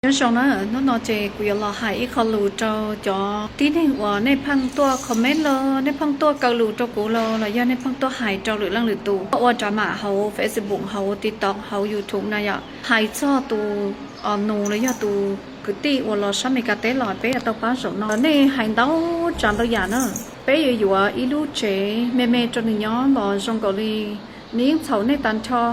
Nyob zoo na, hnub no ces kuv yuav los hais ib qho lus rau cov tib neeg uas nej pheej tuaj comment los nej pheej tuaj kaw lus rau kuv los los yog nej pheej tuaj hais rau lwm leej lwm tus, ua drama hauv Facebook, hauv TikTok, hauv YouTube na yom, hais txog tus nus los yog tus kwv tij uas los sab Meskas teb los peb yuav tau pab zaum no. Nej hais ntau tsav ntau yam na, peb yuav yuav ib lub tsev me me rau nws nyob los zoo nkaus li nws yeej txhaum nej tag nrho.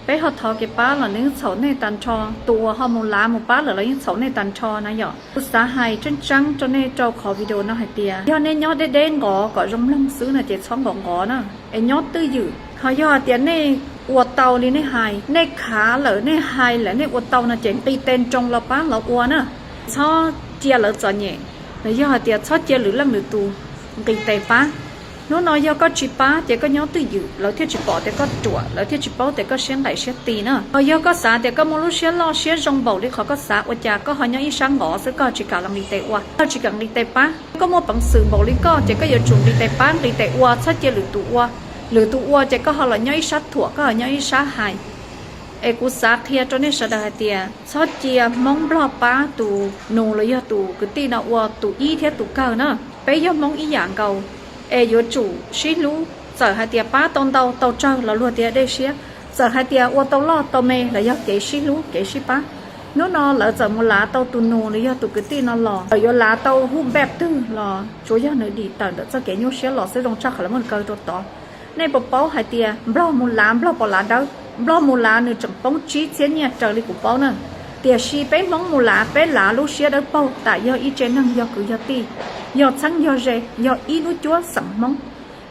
Peb ho thov kev pab los nws yeej txhaum nej tag nrho. Tus uas ho mus lav mus pab lawm los yeej txhaum nej tag nrho na yom. Kuv xav hais tseeb tseeb rau nej rau qhov video no hais tias yog nej nyob deb deb nqov kom zoo mloog xwb no ces txhob nqov nqov na, es nyob twj ywm. Ho yog hais tias nej ua tau li nej hais, nej khav lawm nej hais lawm nej ua tau no ces nqis tes nroo los pab lawv ua na. Txhob cia lawv txom nyem, los yog hais tias txhob cia lwm leej lwm tus nqis tes pab. Hnub no yog koj tsis pab ces koj nyob twj ywm, lawv thiaj tsis pom tias koj ruam, lawv thiaj tsis paub tias koj siab nqaim siab ti na. Ho yog koj xav tias koj muaj lub siab loj siab zoo npaum li qhov koj xav, ua cas koj ho nyob ib sab nqov xwb, koj tsis kam los nqis tes ua, koj tsis kam nqis tes pab? Koj muaj peev xwm npaum li koj ces koj yuav tsum nqis tes pab nqis tes ua, txhob cia lwm tus ua. Lwm tus ua ces koj ho los nyob ib sab thuam, koj ho nyob ib sab hais. Es kuv xav qhia rau nej sawv daws hais tias txhob cia Hmoob Nplog pab tus nus los yog tus kwv tij no ua tus ib thiab tus kawg na. Peb yog Hmoob ib yam nkaus, es yuav tsum sib hlub. Txawm hais tias pab tau ntau tau tsawg los luag tias dej siab, txawm hais tias ua tau loj tau me los yog kev sib hlub kev sib pab. Hnub no lawv txawm mus lav tau tus nus los yog tus kwv tij no los, txawm yuav lav tau hub npaj twg los tsuas yog nws dim tawm ntawm txoj kev nyuaj siab los xwb, zoo tshaj qhov lawv muab nws kaw rau tod. Nej puas paub hais tias Nplog mus lav Nplog pom lav dawb, Nplog mus lav nws tseem poob tsib txhiab nyiaj raws li kuv paub na. Tiam sis peb Hmoob mus lav, peb lav lub siab dawb paug, tam yog ib tse neeg, yog kwv yog tij, yog txheeb yog ze, yog ib lub cuab xeem Hmoob.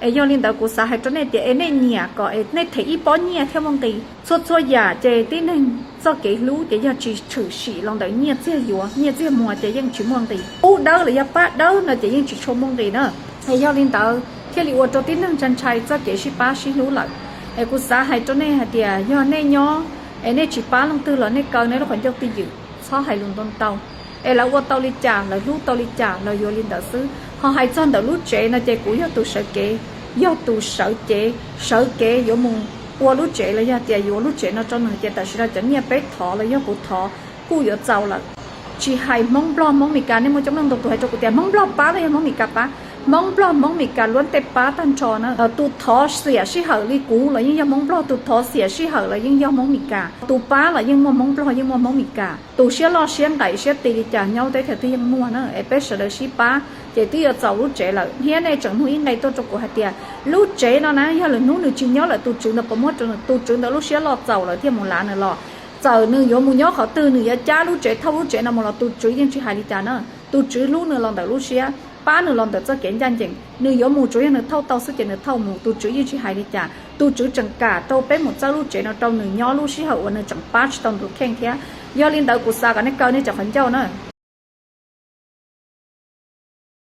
Es yog li ntawd kuv xav hais rau nej tias es nej nyiam kom es nej them ib pob nyiaj thiaj muaj nqis. Txhua txhua yam ces tib neeg txoj kev hlub ces yog tsis tshwm sim los ntawm nyiaj txiag yuav, nyiaj txiag muag ces yeej tsis muaj nqis. Pub dawb los yog pab dawb no ces yeej tsis tshua muaj nqis na. Es yog li ntawd thiaj li ua rau tib neeg ntshai ntshai txoj kev sib pab sib hlub lawm. Es kuv xav hais rau nej hais tias yog nej nyob es nej tsis pab leej twg los nej kaw nej lub qhov ncauj twj ywm, txhob hais lus ntau ntau. Es lawv ua tau li cas, lawv hlub tau li cas los yuav li ntawd xwb. Ho hais txog ntawm lub tsev no ces kuv yog tus sawv kev, yog tus sawv cev, sawv kev yuav mus ua lub tsev los yog tias yuav lub tsev no rau nws, ces tam sim no cov nyiaj peb thov los yog kuv thov kuj yuav txaus lawm. Tsis hais Hmoob Nplog Hmoob Meskas, nej muaj coob leej ntau tus hais rau kuv tias Hmoob Nplog pab los yog Hmoob Meskas pab. Hmoob Nplog Hmoob Meskas luab tej pab tag nrho na. Tus thov xiam sij hawm li kuv los yeej yog Hmoob Nplog, tus thov xiam sij hawm los yeej yog Hmoob Meskas, tus pab los yeej muaj Hmoob Nplog yeej muaj Hmoob Meskas. Tus siab loj siab nqaim siab ti li cas nyob teb chaws twg yeej muaj na. Es peb sawv daws sib pab ces twb yuav txaus lub tsev lawm. Thiab nej tseem nug ib nqe tuaj rau kuv hais tias lub tsev no na yog lwm hnub nws tsis nyob lawm tus tswv ntawd puas muab rau nws? Tus tswv ntawd lub siab loj txaus lawm thiaj mus lav nws los. Txawm nws yuav mus nyob qhov twg, nws yuav cab lub tsev thauj lub tsev no mus los tus tswv yeej tsis hais li cas na. Tus tswv hlub nws los ntawm lub siab, pab nws los ntawm txoj kev ncaj ncees. Nws yuav mus tsuav yog nws thauj tau xwb ces nws thauj mus, tus tswv yeej tsis hais li cas. Tus tswv tseem kam rau peb mus txawb lub tsev no rau nws nyob lub sij hawm uas nws tseem pab tsis tau nws tus kheej thiab. Yog li ntawd kuv xav kom nej kaw nej cov qhov ncauj na.